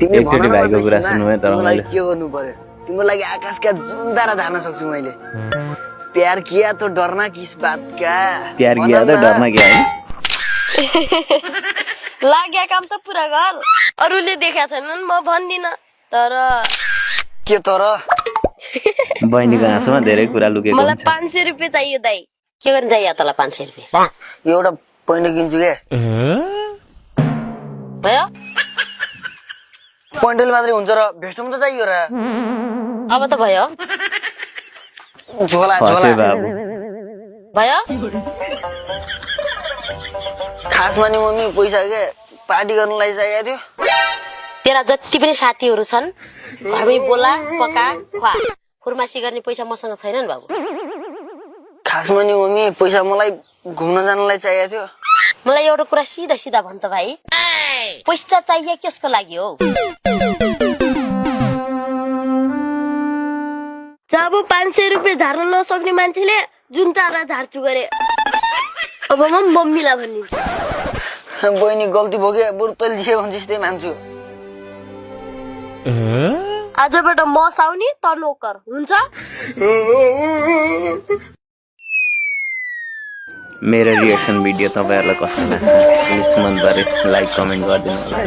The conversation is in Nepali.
तिमी भन एकचोटि न भाइको कुरा सीमा, सुन्नु है तर तिमीलाई मैले के गर्नु पर्यो तिम्रो लागि आकाशका जुन तारा झार्न सक्छु मैले प्यार किया तो डरना किस बात का प्यार भन किया त न। डरना क्या है लाग्या काम त पुरा गर अरूले देखाएको छैनन् म भन्दिन तर के तर बहिनीको आँसुमा धेरै कुरा लुकेको मलाई हुन्छ 500 रुपियाँ चाहियो दाइ के गर्न चाहियो तँलाई 500 रुपियाँ एउटा पैनो किन्छु क्या भयो पैन्टले मात्रै हुन्छ र भेस्टुम त चाहियो र अब त भयो झोला फसे झोला बाबु भयो खासमा नि मम्मी पैसा के पार्टी गर्नलाई चाहिएको थियो तेरा जति पनि साथीहरू छन् घरमै बोला पका खुवा फुर्मासी गर्ने पैसा मसँग छैन नि बाबु खासमा नि मम्मी पैसा मलाई घुम्न जानलाई चाहिएको थियो मलाई एउटा कुरा सिधा सिधा भन् त भाइ पैसा चाहिए केसको लागि हो जब 500 रुपियाँ झार्न नसक्ने मान्छेले जुन चारा झार्छु गरे अब म मम्मीलाई भनिदिन्छु बहिनी गल्ती भयो क्या बरु तैँले जे भन्छस् त्यही मान्छु आजबाट म साउनी त नोकर हुन्छ मेरो रिएक्सन भिडियो तपाईँहरूलाई कस्तो लाग्छ प्लिज मन पऱ्यो लाइक कमेन्ट गरिदिनु होला